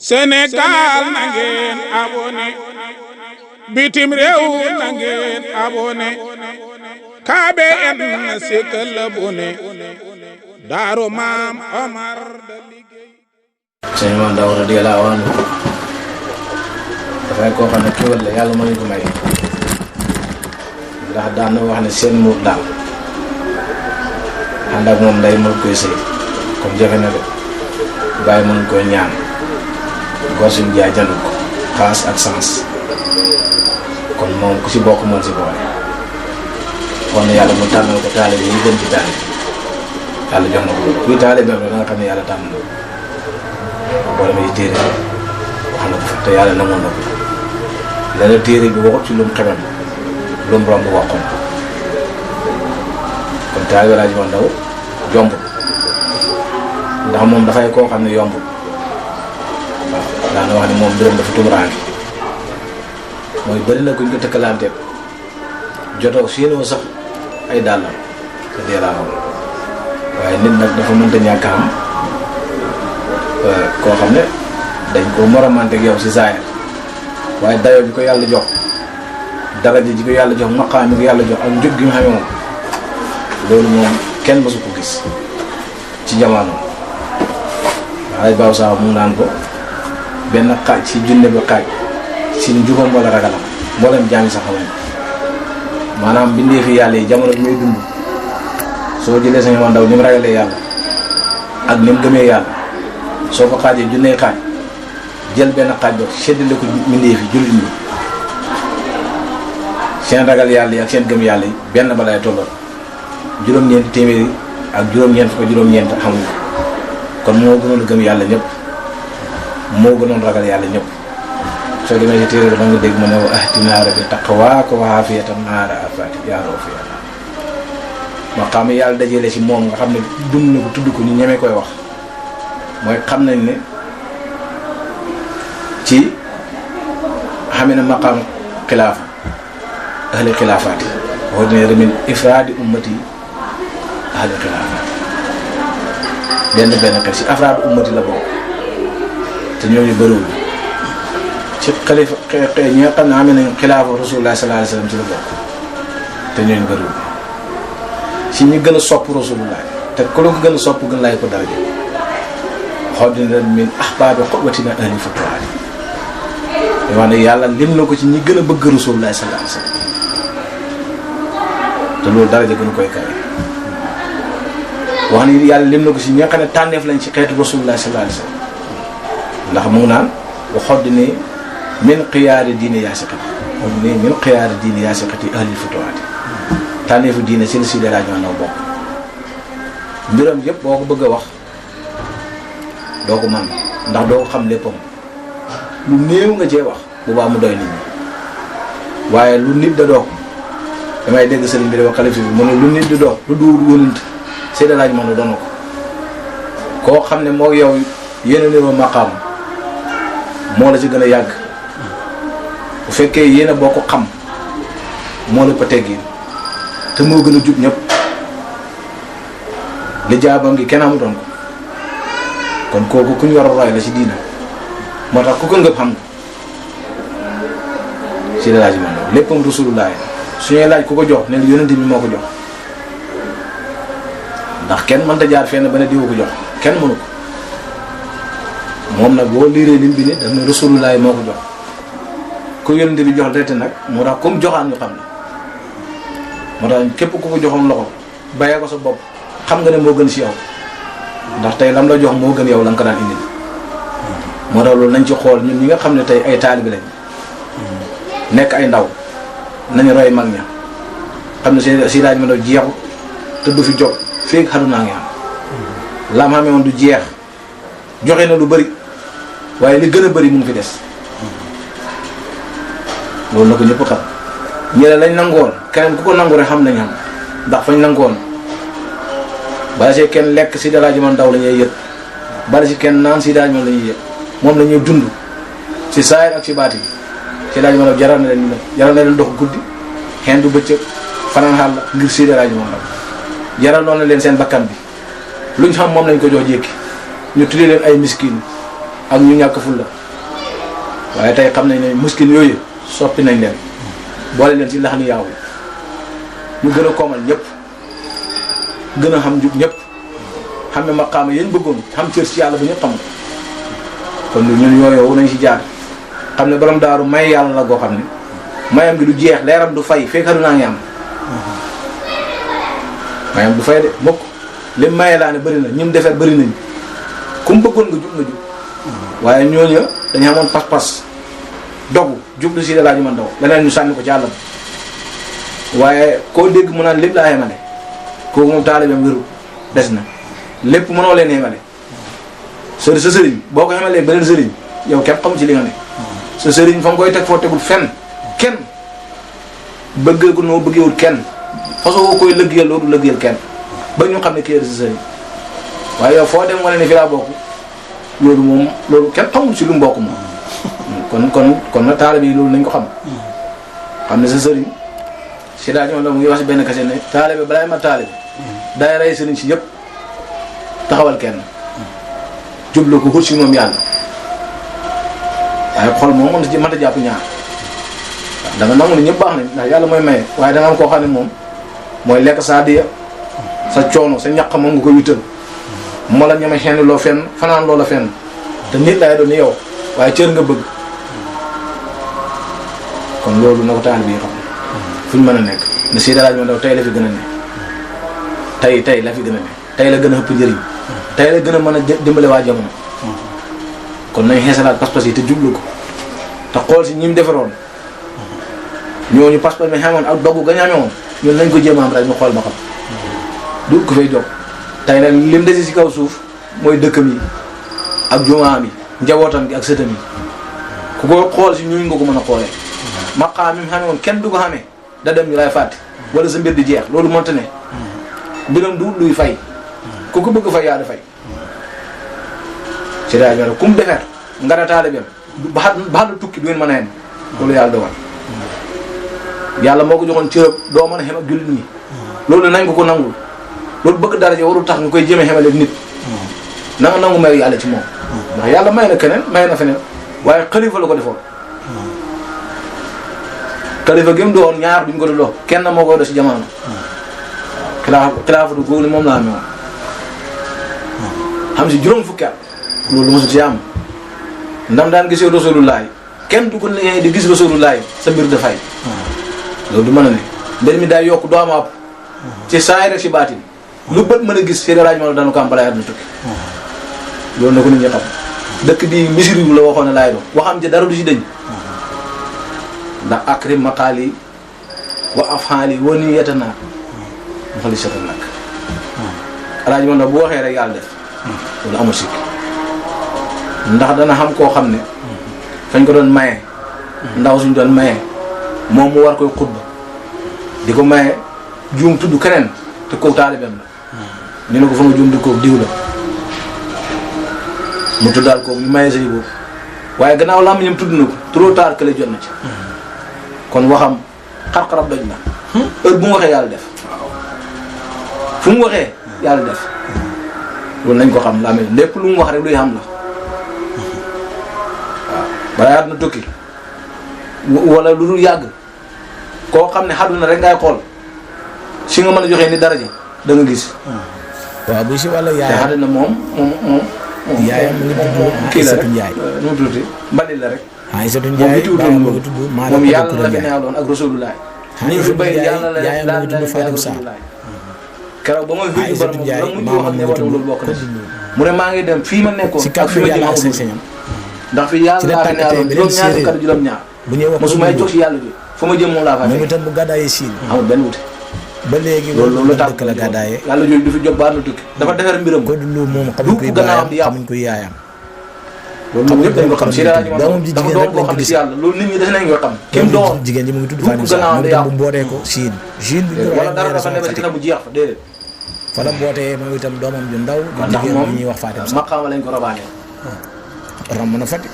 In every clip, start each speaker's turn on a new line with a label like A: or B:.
A: Sénégal na ngeen abonné bitim réew na ngeen abonné KBN na sikkal abonné Daaru Maam Omar da liggéey
B: sëñ Maam Ndaw radiyallaahu anhu dafay koo xam ne kéwél la yàlla moo ñu ko may ndax daan na wax ne seen muur daal ànd ak moom nday mën koy sëy comme jafe na de bàyyi mën koy ñaan gor suñ jaay jënd ko xaas ak sens kon moom ku si bokk mën si boole kon yàlla mu tànnal ko taalibe yi gën ci taalibe yàlla jox na ko kuy taalibe da nga xam ne yàlla tànn na ko boo demee ci téere wax na ko fa te yàlla namoon na ko lana téere bi waxut ci lu mu xemal lu mu romb waxoon kon taalibe Alaaji Maam Ndaw yombut ndax moom dafay koo xam ne yombut waaw daana wax ne moom mbiram dafa tumuraange mooy bëri na kuñ ko tëkkalanteel jotoo siinoo sax ay dàllam te dee laa xam waaye nit nag dafa mënta ñàkk am koo xam ne dañ ko moromante ak yow si zaahir waaye dayoo bi ko yàlla jox daraja ji ko yàlla jox maqaam mi ko yàlla jox ak njub gi mu xamee moom loolu moom kenn mësu ko gis ci jamono waaye baaw saa mu naan ko benn xaaj ci junne ba xaaj si njubam wala ragalam mboolem jaami sax xamuñ maanaam bindee fi yàlla yi jamono bi muy dund soo jëlee Sëñ Maam Ndaw ni mu ragalee yàlla ak ni mu gëmee yàlla soo ko xaajee junnee xaaj jël benn xaaj ba séddale ko bindee fi jullit ñi seen ragal yàlla yi ak seen gëm yàlla yi benn ba lay tolloon juróom-ñeenti téeméeri ak juróom-ñeent fukk juróom-ñeent xamuñ kon moo gënoon gëm yàlla ñëpp moo gënoon ragal yàlla ñëpp soo demee ci téere ba nga dégg mu ne wa ahtinaa bi taqwaaka wa aafiyatan ma'a afaati yaa roo fi yàlla ma xam ne yàlla dajale ci moom nga xam ne dund na ko tudd ko ñu ñemee koy wax mooy xam nañ ne ci xamee na maqaam xilaafa ahli xilaafaati waxu dine min ifraadi ummati ahli xilaafaati benn xel ci afraadu ummati la bokk te ñooñu bëriwul ci xalifa ñi nga xam ne amee nañ xilaafa rasulullah sallallahu alayhi wasallam ci la bokk te ñooñu bëriwul ci ñi gën a sopp rasulullah te ku la ko gën a sopp gën laay ko daraja xool dina min ahbaabi xutbatina ahli fatuwaati di wax ne yàlla lim na ko ci ñi gën a bëgg rasulullah sallallahu alayhi wasallam te loolu daraja gën a koy kawe wax ni yàlla lim na ko ci ñi nga xam ne tànneef lañ ci xeetu rasulullah sallallahu alayhi wasallam ndax mu ngi naan waxoon ni min xiyaari diine yaasiqati waxoon ni min xiyaari diine yaasiqati ahli futuwaati tànneefu diine si la si Alaaji Maam Ndaw bokk mbiram yëpp boo ko bëgg a wax doo ko man ndax doo ko xam léppam lu néew nga cee wax bu baax mu doy nit ñi waaye lu nit da doog damay dégg sëriñ bi dafa xalifa bi mu ne lu nit di doog lu duwul wónent Seydi Alaaji Maam Ndaw doon ko koo xam ne moo yow yéen a niroo maqaam moo la ci gën a yàgg bu fekkee yéen a boo ko xam moo la ko teggi te moo gën a jub ñëpp li jaabam gi kenn amutoon ko kon kooku ku ñu war a roy la ci diina moo tax ku ko ngëp xam nga Seydi Alaaji Maam Ndaw léppam rasulullah su ñuy laaj ku ko jox ne la yonent bi moo ko jox ndax kenn mënta jaar fenn ba ne diwu ko jox kenn mënu ko moom nag boo liiree lim bi ni daf ne rasulullah moo ko jox ku yonent bi jox dete nag moo tax comme joxaan ñu xam ne moo tax képp ku ko joxoon loxo bàyyee ko sa bopp xam nga ne moo gën si yow ndax tey lam la jox moo gën yow la nga ko daan indi moo tax loolu nañ ci xool ñun ñi nga xam ne tey ay taalibe lañ nekk ay ndaw nañu roy mag ña xam ne si Alaaji Maam Ndaw jeexu te du fi jóg fii xadunaa ngi am lam xamee woon du jeex joxe na lu bëri waaye li gën a bëri mu ngi fi des loolu na ko ñëpp xam ñële lañ nangoon keneen ku ko nangu rek xam nañ xam ndax fañ nangoon bala si kenn lekk si Alaaji Maam Ndaw la ñuy yëg bala si kenn naan si Alaaji Maam la ñuy yëg moom la ñuy dund si saayir ak si baati si Alaaji Maam Ndaw jaral na leen dox guddi xen du bëccëg fanaan xàll ngir si Alaaji Maam Ndaw jaral noonu leen seen bakkan bi luñ xam moom lañ ko jox jékki ñu tuddee leen ay miskin ak ñu ñàkk fulla waaye tey xam nañ ne muskin yooyu soppi nañ leen boole leen ci lax ni yaaw ñu gën a koomal ñëpp gën a xam jub ñëpp xam ne maqaama yéen bëggoon xam cër ci yàlla bu ñëpp xam kon lu ñun yooyu nañ ci jaar xam ne borom daaru may yàlla la goo xam ne mayam gi du jeex leeram du fay fekk naa ngi am mayam du fay de mukk li maye laa ne bëri na ñun defar bëri nañ ku mu bëggoon nga jub waaye ñooñu dañu amoon pas-pas dogu jublu si Alaaji Man Ndaw leneen ñu sànni ko ci àllam waaye koo dégg mu naan lépp laa yemale kooku moom taalibeem wéru des na lépp mënoo leen yemale sa sëriñ boo ko yemalee beneen sëriñ yow képp xamu ci li nga ne sa sëriñ fa nga koy teg foo tegul fenn kenn bëgg ko noo bëggewul kenn façon koy lëggeel loolu lëggeel kenn ba ñu xam ne kii sa sëriñ waaye yow foo dem wane ne fi laa bokk loolu moom loolu kenn xamul ci lu mbokk moom kon na taalibe yi loolu nañ ko xam ne sa sëriñ si daa ñoo mu ngi wax si benn kase ne taalibe balaay ma taalibe day rey sëriñ si yëpp taxawal kenn jublu ko xut si moom yàlla waaye xol moom mën ta jàpp ñaar da nga nangu ne ñëpp baax nañ ndax yàlla mooy maye waaye da nga am koo xam ne moom mooy lekk sa diya sa coono sa ñaq moom nga ko wittal moo la ñeme xenn loo fenn fanaan loola fenn te nit laay doon ni yow waaye cër nga bëgg kon loolu na ko taal bi xam fu ñu mën a nekk ne Seydi Alaaji Man Ndaw tey la fi gën a ne tey la fi gën a ne tey la gën a ëpp njëriñ tey la gën a mën a dimbale waa jamono kon nañ xeesalaat pas-pas yi te jublu ko te xool si ñi mu defaroon ñooñu pas-pas mi xamoon ak doggu ga ñu amee woon ñun nañ ko jéem a am rek ñu xool ba xam du ko fay jóg tey nag lim desi si kaw suuf mooy dëkkam yi ak jumaam yi njabootam gi ak sëtam yi ku ko xool si ñuñ nga ko mën a xoolee maqaam mi xamee woon kenn du ko xamee da dem ñu lay fàtte wala sa mbir di jeex loolu mënta ne mbiram du luy fay ku ko bëgg fay yaa da fay ci daal ku mu defar nga ne taalibeem ba la tukki du ngeen mën a yem loolu yàlla dogal yàlla moo ko joxoon cërëb doo mën a xem ak jullit ñi loolu nañ ko nangul loolu bëgg daraja warul tax nga koy jéem a xemale ak nit na nga nangu may yàlla ci moom ndax yàlla may na keneen may na feneen waaye xalifa la ko defoon xalifa gëm doon ñaar duñ ko doon dox kenn moo koy dox si jamono xilaafatu googu moom laa amee woon xam si juróom fukki at loolu mosut si am ndam daan gisee rasulullahi kenn du ko liggéey di gis rasulullahi sa mbir dafay loolu du mën a ne mbir mi day yokk doo am àpp ci saay rek si baatin lu bët mën a gis Seydi Alaaji Man dana ko am balaa àdduna tukki loolu na ko nit ñi xam dëkk bi misiri la waxoon ne laay doon waxam ja dara du si dëñ ndax akrim maqaali wa afhaali wa niyatana mu xali setal nag Alaaji Man bu waxee rek yàlla def loolu amul sikk ndax dana xam koo xam ne fañ ko doon maye ndaw suñ doon maye moom mu war koy xutba di ko maye juum tudd keneen te kooku taalibeem la ñu ne ko fa nga juum di kooku diw la mu tuddaal kooku ñu maye sëy boobu waaye gannaaw lam ñam tudd na ko trop tard que la jot na ci kon waxam xar-xarab doj na heure bu mu waxee yàlla def fu mu waxee yàlla def loolu nañ ko xam laa mel lépp lu mu wax rek luy xam la waaw balaa àdduna tukki wala lu dul yàgg koo xam ne àdduna rek ngay xool si nga mën a joxee ni daraja da nga gis.
C: waaw bu si wàllu yaayam
B: te àdduna moom
C: yaayam mu ngi tudd
B: kii la rek
C: Aïssatou Ndiaye.
B: nu mu tuddati mbalit la rek.
C: Aïssatou Ndiaye baayam mu ngi tudd
B: moom yàlla la fi neexaloon ak Rasulullah. ñu fi bay yàlla la
C: yaayam mu ngi tudd Fatim Sarr.
B: keroog ba mooy wuyu borom moom la mujj wax ne wala loolu bokk na si.
C: si
B: mu ne maa ngi dem fii ma nekkoon. ak fi ma jëm
C: ak
B: amul
C: sañ-sañam
B: ndax fi yàlla laa fi neexaloon juróom-ñaar fukk ak juróom-ñaar.
C: bu ñuy wax
B: mosumay jóg si yàlla bi fa ma jëm moom laa faa
C: moom
B: fekk.
C: itam bu gàddaayee Siin
B: amul benn wuute.
C: ba léegi
B: loolu la
C: dëkk la gàddaayee
B: yàlla jooju du fi jóg ba ànd tukki dafa defar mbiram.
C: ko dund moom xamuñ koy baayam xamuñ koy yaayam
B: loolu moom ñëpp dañ ko xam si daal
C: doomam ji
B: dafa
C: jigéen
B: doon
C: rek
B: boo
C: lañ ko
B: xam ne
C: gis
B: si yàlla loolu nit ñi des nañ ko xam kim doom
C: doomam jigéen ji mu ngi tudd Fatim Sarr moom itam bu mbootee ko Siin Siin bi ñu
B: wala dara dafa ne ba si kanam bu jeex fa déedéet
C: fa la mbootee moom itam doomam ju ndaw ju
B: ndax
C: jigéen
B: moom
C: bi ñuy wax Fatim Sarr
B: maqaama lañ ko rabaane
C: romb na Fatick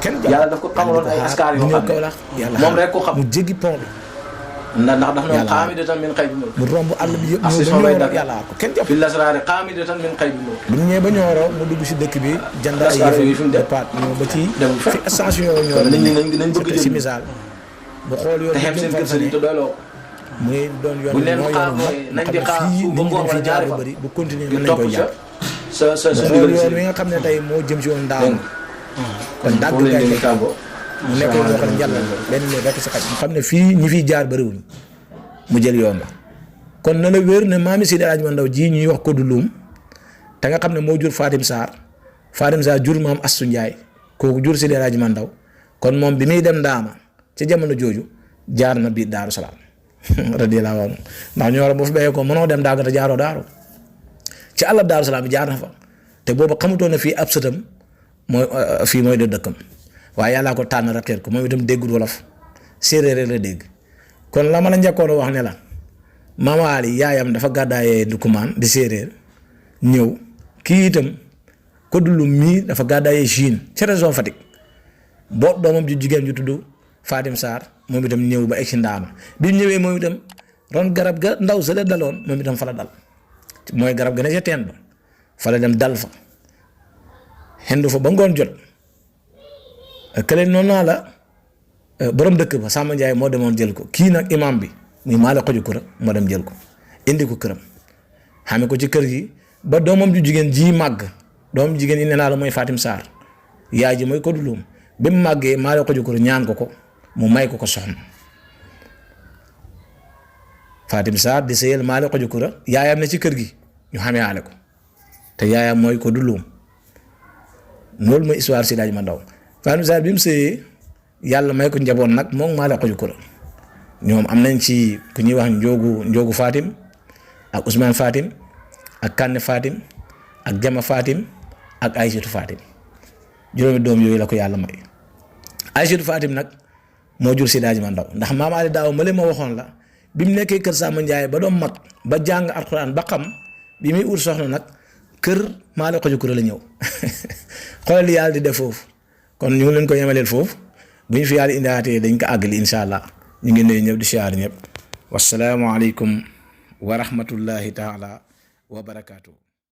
B: kenn yàlla daf ko xamaloon ay askar yoo xam ne
C: yàlla
B: moom rek ko xam
C: mu jéggi pont bi
B: ndax dafa noonu qaamidatan min qaybi mawt
C: mu romb àll bi yëpp
B: Assis
C: ñëw
B: ma
C: ba
B: bay
C: Nioro
B: dagg.
C: yàlla aar ko kenn jàpp
B: fi lasraari qaamidatan min qaybi mawt
C: bu ñu ñëwee ba Nioro mu dugg si dëkk bi jënd ay
B: Lasraar yi fi mu dem.
C: départ ñëw ba ci
B: Demul
C: fi
B: fenn.
C: station yooyu Nioro
B: kon nit ñi nañ bëgg
C: si
B: jël
C: misaal bu xool yoon
B: te xem seen kër sëriñ te doyloo
C: muy doon yoon
B: buñ leen
C: mooy
B: xaar
C: yoonu
B: mooy nañ di xaar
C: fii
B: fu
C: nit
B: ba
C: ñi dañ
B: ngoon
C: fi
B: wala
C: jaar
B: ñaari
C: lu
B: fan
C: bëri bu continuer
B: ngir
C: mën nañ
B: topp
C: koy jàpp
B: sa
C: xool
B: ndigal
C: yoon wi
B: sëriñ
C: nga xam ne tey moo jëm si woon daaw
B: dégg
C: kon dàgg
B: foofu lañ leen di
C: gay
B: tàggoo
C: mu nekkoon loo xam ne njàllal la benn ne rekk sa xaj mu xam ne fii ñi fiy jaar bëriwuñ mu jël yoon la kon na la wér ne maami Seydi El Hadji Mandaw ji ñuy wax ko du luum te nga xam ne moo jur Fatim Sarr jur maam Astou Ndiaye kooku jur Seydi El Hadji Mandaw kon moom bi muy dem ndaama ci jamono jooju jaar na biir Daaru Salaam radiyallaahu anhu ndax Nioro boo fi béyee ko mënoo dem daaga te jaaroo daaru ci àllab Daaru Salaam bi jaar na fa te booba xamutoon ne fii ab sëtam mooy fii mooy de dëkkam waaye yàllaa ko tànn rakkeet ko moom itam déggul wolof séeréer la dégg kon la ma la njëkkoon a wax ne la Maam Ali yaayam dafa gàddaayee Ndoukoumane di séeréer ñëw kii itam Kodulu mii dafa gàddaayee Chine ci région Fatick boot doomam ju jigéen ju tudd Fatim Sarr moom itam ñëw ba egg si ndaama bi mu ñëwee moom itam ron garab ga ndaw sa la daloon moom itam fa la dal mooy garab ga ne ca teen ba fa la dem dal fa xendu fa ba ngoon jot kële noonu naa la borom dëkk ba Samba Ndiaye moo demoon jël ko kii nag imam bi muy maale xoju kura moo dem jël ko indi ko këram xame ko ci kër gi ba doomam ju jigéen ji màgg doomam jigéen yi nee naa la mooy Fatim Sarr yaay ji mooy Kodou Loum bi mu màggee maale xoju kura ñaan ko mu may ko soxna Fatim Sarr di sëyal maale xoju kura yaayam ne ci kër gi ñu xamee aale ko te yaayam mooy Kodou Loum loolu mooy histoire Seydi El Hadji Mandaw Fatim Sarr bi mu sëyee yàlla may ko njaboot nag moom maale xoju kura ñoom am nañ ci ku ñuy wax njoogu Fatim ak Ousmane Fatim ak Kane Fatim ak Jama Fatim ak Aïssatou Fatim juróomi doom yooyu la ko yàlla may Aïssatou Fatim nag moo jur Seydi El Hadji Mandaw ndax maam Ali daaw ma leen ma waxoon la bi mu nekkee kër Samba Ndiaye ba doom mag ba jàng alxuraan ba xam bi muy ut soxna nag kër maale xoju kura la ñëw xoolal li yàlla di def foofu kon ñu ngi leen ko yemaleel foofu bu ñu fi yàlla indiwaatee dañ ko àggali incha allah ñu ngi nuyu ñëpp di siyaar ñëpp wasalaamualeykum wa rahmatullahi taala wa barakaatu.